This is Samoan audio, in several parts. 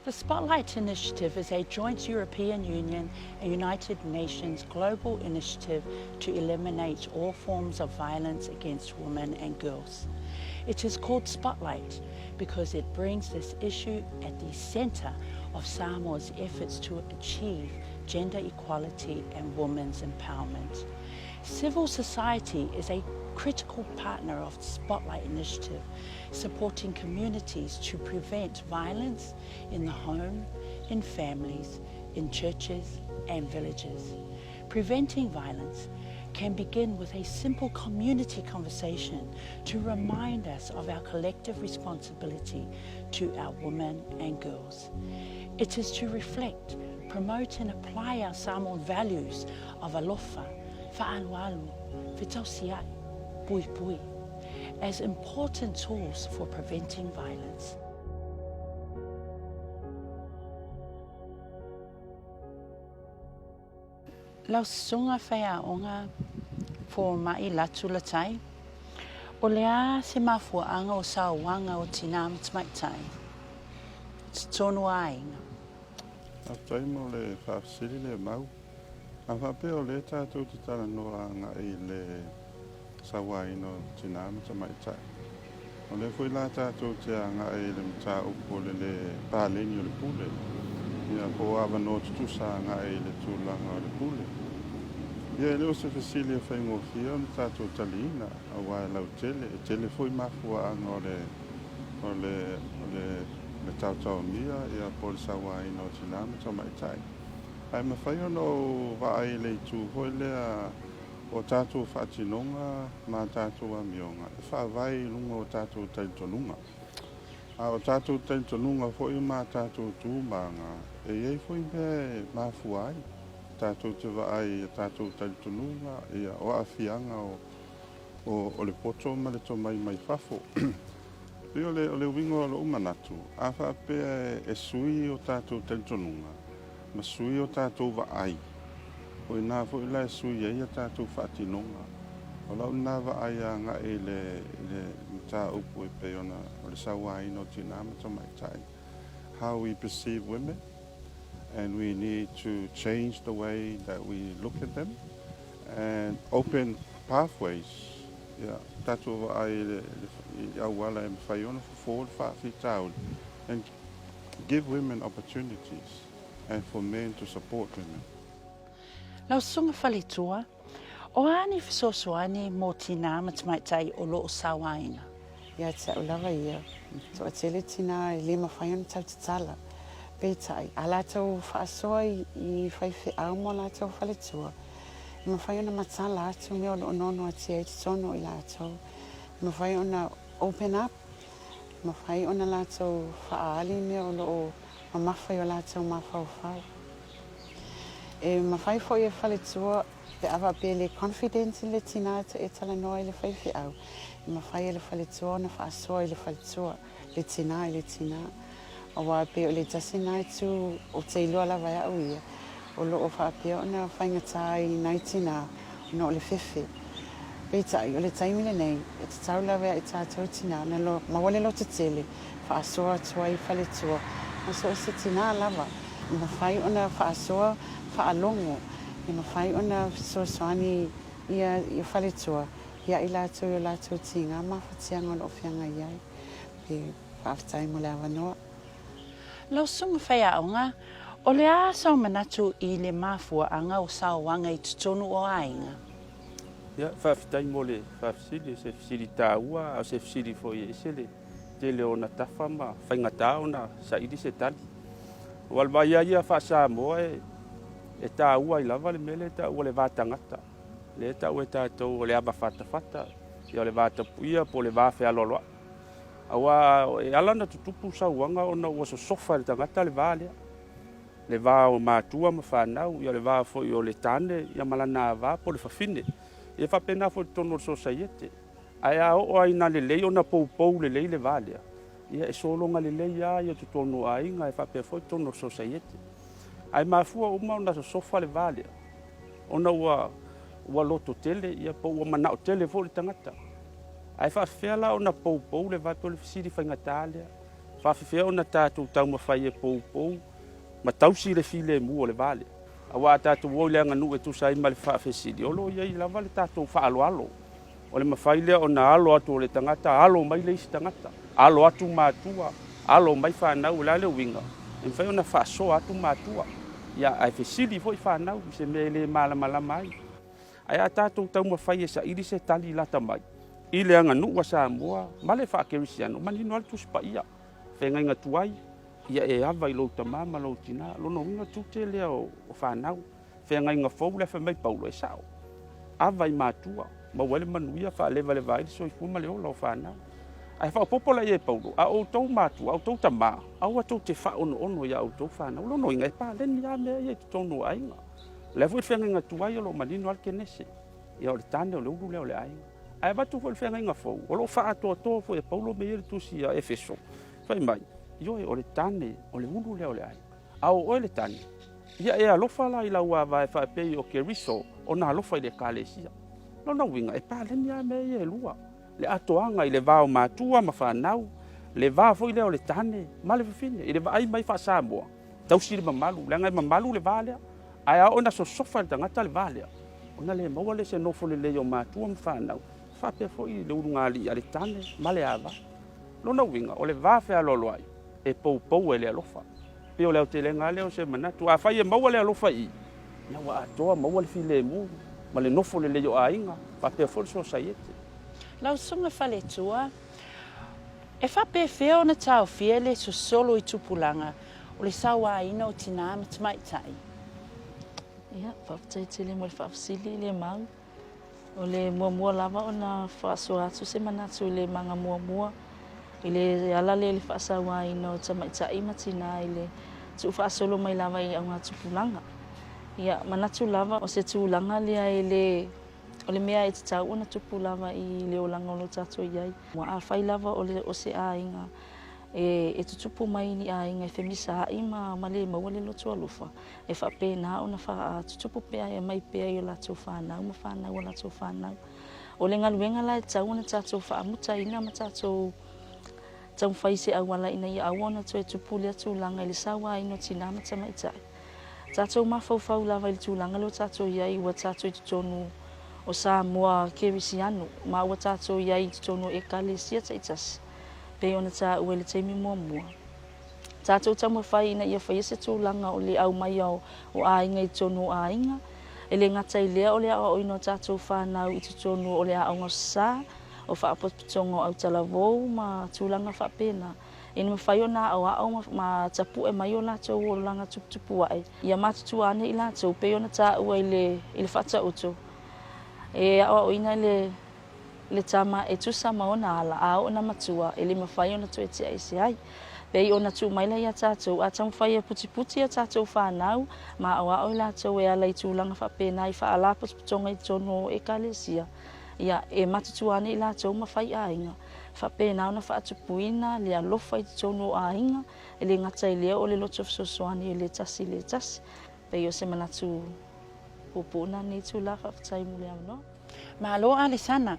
The Spotlight Initiative is a joint European Union and United Nations global initiative to eliminate all forms of violence against women and girls. It is called Spotlight because it brings this issue at the center of Samoa's efforts to achieve gender equality and women's empowerment. Civil society is a critical partner of the Spotlight Initiative, supporting communities to prevent violence in the home, in families, in churches and villages. Preventing violence can begin with a simple community conversation to remind us of our collective responsibility to our women and girls. It is to reflect, promote and apply our Samoan values of alofa, fa'alualu, fetausia'i, puipui, as important tools for preventing violence. Lau susuga faiaoga fomaʻi Latu Latai, O le a se mafuaaga o saoaga o tinā ma tamaitai i totonu o aiga? Faafetai mo le faafesili lea Mau. A faapea o lea tatou te talanoa agai i le sauaina o tinā ma tamaitai, o lea foi la tatou te agai i le mataupu o le lē paleni o le pule, ia po o avanoa tutusa agai i le tulaga o le pule. Ia e le o se fesili e faigofie ona tatou taliina, aua e lautele, e tele foi mafuaaga o le o le o le le taotaomia ia po o le sauaina o tinā ma tamaitai. Ae mafai ona ou vaai i le itu foi lea o tatou faatinoga ma tatou amioga e faavae i luga o tatou talitonuga. A o tatou talitonuga foi ma tatou tu ma aga, e i ai foi mea e mafua ai tatou te vaai i a tatou talitonuga, ia, o aafiaga o, o, o le poto ma le tomai mai fafo. Pei o le, o le uiga o lou manatu, a faapea e sui o tatou talitonuga, ma sui o tatou vaai, o i ina foi la e sui ai a tatou faatinoga. O lau lena vaai agai i le, i le mataupu e pei ona o le sauaina o tinā ma tamaitai. How we perceive women and we need to change the way that we look at them and open pathways. Ia, tatou vaai i le, i auala e mafai ona fofo le faafitauli and give women opportunities and for men to support women. Lau Susuga Faletua, o a ni fesoasoani mō tinā ma tamaitai o lo o sauaina? Ia te au lava ia, toatele tinā e le mawhai ona tau tatala. Peitai, a latou faasoa i faifeau ma o latou faletua, e mafai ona matala atu mea o lo o noanoatia ai totonu o i latou. E mafai ona open up, e mafai ona latou faaali mea o lo o mamafa i o latou mafaufau. E mafai foi e faletua pe a faapea e le confident le tina e talanoa i le faifeau, e mafai e le faletua ona faasoa i le faletua, le tina i le tina. Aua e pei o le tasi lena itu ou te iloa lava e au ia, o lo o faapea ona faigata ai nai tina ona o le fefe. Peitai, o le taimi lenei, e tatau lava ia i tatou tina ona maua le lototele, faasoa atu ai i faletua, ma so o se tina lava, e mafai ona faasoa faalogo, e mafai ona fesoasoani ia faletua ia i latou i o latou tiga ma mafatiaga o lo o feagai ai. E faafetai mo le avanoa. Lau Susuga Faiaoga, o le a sou manatu i le mafuaaga o saoaga i totonu o aiga? Ia, faafetai mo le faafesili, o se fesili taua, a o se fesili foi e ese le tele o ona tafa ma faigata ona saili se tali. Aua o le vaai lava ia faa-Samoa e taua ai lava le mea lea e taua o le va tagata. Lea e tau e tatou o le ava fatafata, ia o le va tapuia po o le va fealoaloai. Aua e ala ona tutupu sauaga ona ua sosofa e le tagata le va lea. Le va o matua ma fanau, ia o le va foi o le tane ia ma lana ava po o le fafine. Ia e faapena foi i totonu o le sosaiete. Ae a oo lava ina lelei ona poupou lelei le va lea, ia e sologa lelei lava ia totonu o aiga e faapea foi totonu o le sosaiete. Ae mafua uma ona sosofa le va lea, ona ua ua loto tele ia po ua manao tele foi le tagata. Ae faafefea la ona poupou le va, pei o le fesili faigata lea. Faafefea ona tatou taumafai e poupou ma tausi le filemu o le va lea? Aua a tatou o i le aganuu e tusa ai ma le faafesili, o lo o i ai lava le tatou faaaloalo. O le mafai lea ona alo atu o le tagata, alo mai le isi tagata, alo atu matua, alo mai fanau. O le a le uiga? E mafai ona faasoa atu matua, ia, ae fesili foi fanau i se mea e le malamalama ai. Ae a tatou taumafai e saili se tali lata mai i le aganuu a Samoa ma le faakerisiano, manino lava le Tusi Paia, feagaiga tuai, ia e ava i lou tama ma lou tina. Lona uiga tiute lea o fanau. Feagaiga fou lea fai mai Paulo, e sao. Ava i matua, maua ai le manuia, faalevaleva ai le soifua ma le ola o fanau. Ae faaopoopo la i ai e Paulo, a outou matua, a outou tama, aua tou te faaonoono i a outou fanau. Lona uiga, e paleni lava mea ia i totonu o aiga. O lea foi le feagaiga tuai o lo o manino lava le Kenese. Ia o le tane o le ulu lea o le aiga. Ae avatu foi le feagaiga fou, o lo o faaatoatoa foi e Paulo mea ia i le tusi a Efeso. Fai mai, ioe, o le tane o le ulu lea o le aiga. A o oe le tane, ia e alofa la i lau ava e faapei o Keriso ona alofa i le Ekalesia. Lona uiga, e paleni lava mea ia e lua, le atoaga i le va o matua ma fanau, le va foi lea o le tane ma le fafine. I le vaai mai faa-Samoa, tausi le mamalu, leaga e mamalu le va lea. Ae a oo ina sosofa e le tagata le va lea, ona le maua lea o se nofo lelei o matua ma fanau, faapea foi le ulugalii a le tane ma le ava. Lona uiga, o le va fealoaloai e poupou ai le alofa. E pei o le aotelega lava lea o se manatu. Afai e maua le alofa i i, ia ua atoa, maua le filemu ma le nofo lelei o aiga, faapea foi le sosaiete. Lau Susuga Faletua, e faapefea ona taofia le sosolo i tupulaga o le sauaina o tinā ma tamaitai? Ia, faafetai tele mo le faafesili le mau. O le muamua lava ona faasoa atu se manatu i le maga muamua i le ala lea i le faasauaina o tamaitai ma tinā i le tuufaasolo mai lava i augatupulaga. Ia, manatu lava o se tulaga lea e le O le mea e tatau ona tupu lava i le olaga o lo o tatou i ai. Afai lava o le o se aiga e tutupu mai ni aiga e femisaai ma le maua le loto alofa, e faapena ona tutupu pea e aumai pea i o latou fanau ma fanau a latou fanau. O le galuega la e tatau ona tatou faamutaina ma tatou taumafai i se auala ina ia aua ona toe tupu lea tulaga i le sauaina o tinā ma tamaitai. Tatou mafaufau lava i le tulaga lea ua tatou i ai, ua tatou i totonu o Samoa Kerisiano, ma ua tatou i ai i totonu o Ekalesia taitasi, pei ona taua i le taimi muamua. Tatou taumafai ina ia faia se tulaga o le aumaia o aiga i totonu o aiga, e le gata i lea o le aoaoina o tatou fanau i totonu o le aoga o sa, o faapotopotoga o autalavou ma tulaga faapena. Ina mafai ona aoao ma tapue mai o latou olaga tuputupu ae, ia matutua ane i latou, pei ona taua i le i le faatauto, e aoaoina le le tama e tusa ma ona ala, a oo ina matua, e le mafai ona toe tea ese ai. Pei ona tuu maila ia tatou, a taumafai e putiputi a tatou fanau ma aoao i latou e ala i tulaga faapena i faalapotopotoga i totonu o Ekalesia, ia, e matutua ane i latou ma fai aiga. Faapena ona faatupuina le alofa i totonu o aiga, e le gata i lea o le loto fesoasoani e le tasi i le tasi. Pei o se manatu puupuu na lenei itula, faafetai mo le avanoa. Malo Alesana.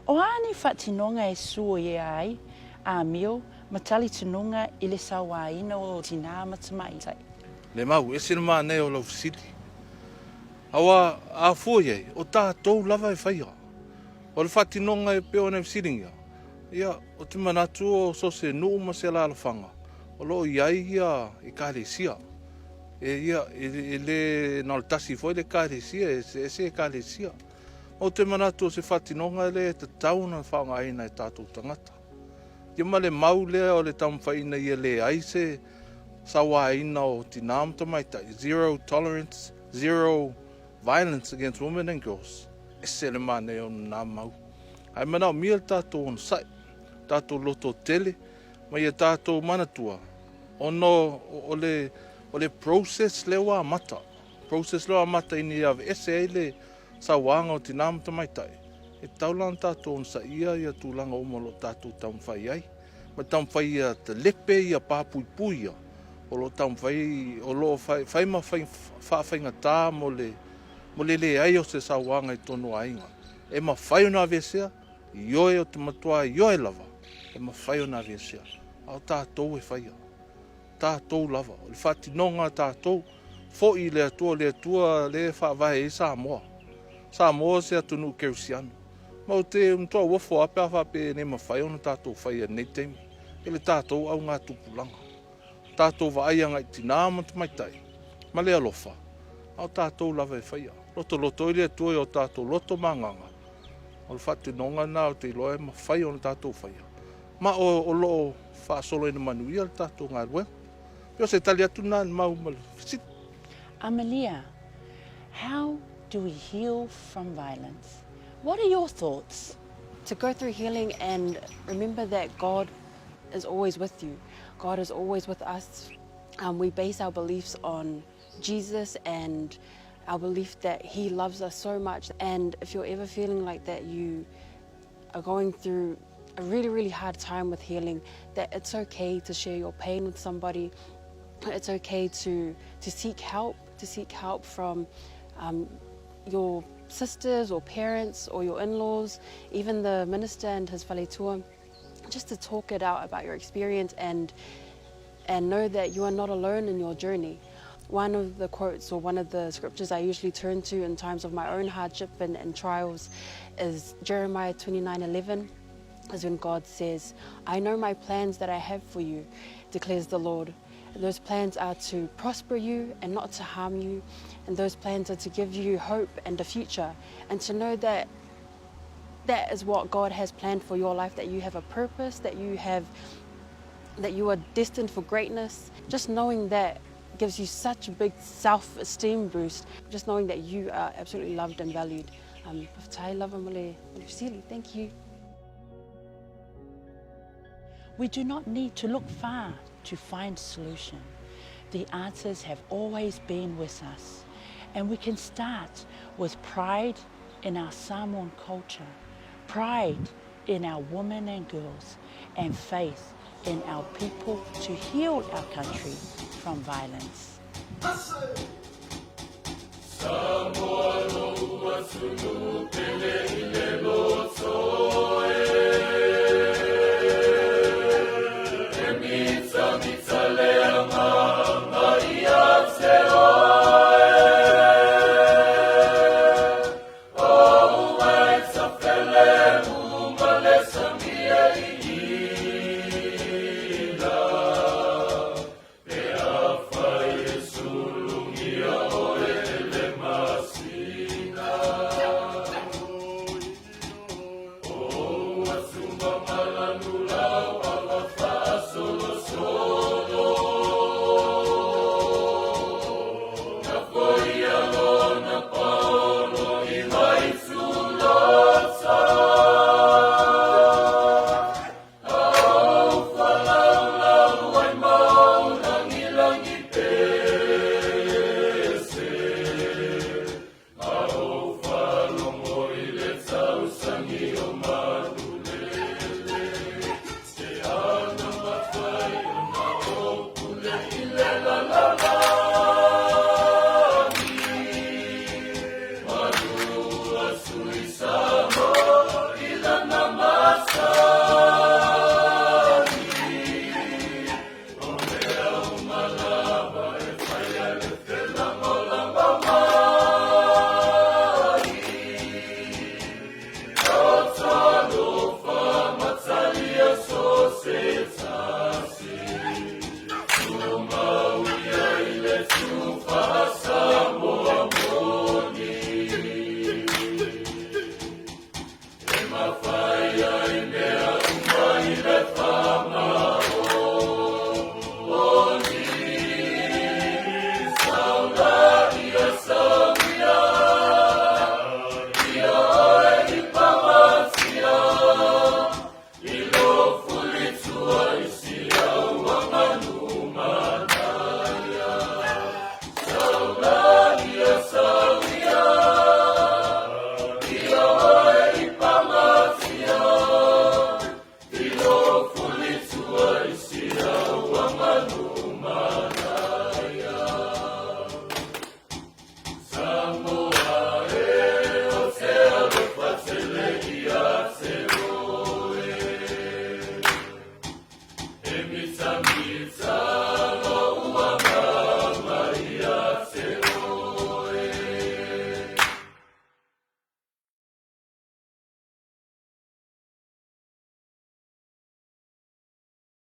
O a ni faatinoga e suia ai amio ma talitonuga i le sauaina o tinā ma tamaitai? Le mau, ese le manaia o lau fesili. Aua a fua i ai, o tatou lava e faia. O le faatinoga e pei ona e fesiligia, ia, ou te manatu o so o se nuu ma se alaalafaga o lo o i ai ia Ekalesia. E, ia, e le na o le tasi foi le Ekalesia, e eseese Ekalesia. Ou te manatu o se faatinoga lea e tatau ona faaaogaina e tatou tagata. Ia ma le mau lea o le taumafai ina ia leai se sauaina o tinā ma tamaitai, zero tolerance, zero Violence against women and girls, ese le manaia o lena mau. Ae manaomia le tatou onosai, tatou loto tele ma ia tatou manatua ona o le o le process lea ua amata, process lea ua amata ina ia aveese ai le sauaga o tinā ma tamaitai, e tatau la ona tatou onosaia ia tulaga uma o lo o tatou taumafai ai. Ma taumafai ia talepe ia pa puipui ia o lo o taumafai, o lo o fai ma faafaigata mo le mo le leai o se sauaga i totonu o aiga. E mafai ona aveesea? Ioe, ou te matua ioe lava, e mafai ona aveesea. A o tatou e faia. Tatou lava. O le faatinoga a tatou, foi i le Atua, o le Atua lea e faavae ai Samoa. Samoa o se atunuu kerisiano. Ma ou te matua uofo lava pe a faapea e le mafai ona tatou faia i lenei taimi i le tatou augatupulaga. Tatou vaai agai i tinā ma tamaitai ma le alofa, a o tatou lava e faia. Lotoloto ai le Atua i o tatou loto ma agaga, o le faatinoga lena ou te iloa e mafai ona tatou faia, ma o lo o faasoloina manuia le tatou galuega. Pei o se tali atu lena i le mau ma le fesili. Amalia, how do we heal from violence? What are your thoughts? To go through healing and remember that God is always with you. God is always with us. Um, we base our beliefs on Jesus and our belief that He loves us so much. And if you're ever feeling like that, you are going through a really, really hard time with healing, that it's okay to share your pain with somebody. It's okay to, to seek help, to seek help from um, your sisters or parents or your in-laws, even the minister and his faletua, just to talk it out about your experience and, and know that you are not alone in your journey. One of the quotes or one of the scriptures I usually turn to in times of my own hardship and, and trials is Jeremiah 29:11 is when God says, I know my plans that I have for you, declares the Lord. And those plans are to prosper you and not to harm you. And those plans are to give you hope and a future. And to know that that is what God has planned for your life, that you have a purpose, that you have that you are destined for greatness. Just knowing that gives you such a big self-esteem boost. Just knowing that you are absolutely loved and valued. Um, thank you. We do not need to look far to find solution. The answers have always been with us. And we can start with pride in our Samoan culture, pride in our women and girls, and faith in our people to heal our country from violence. Samoa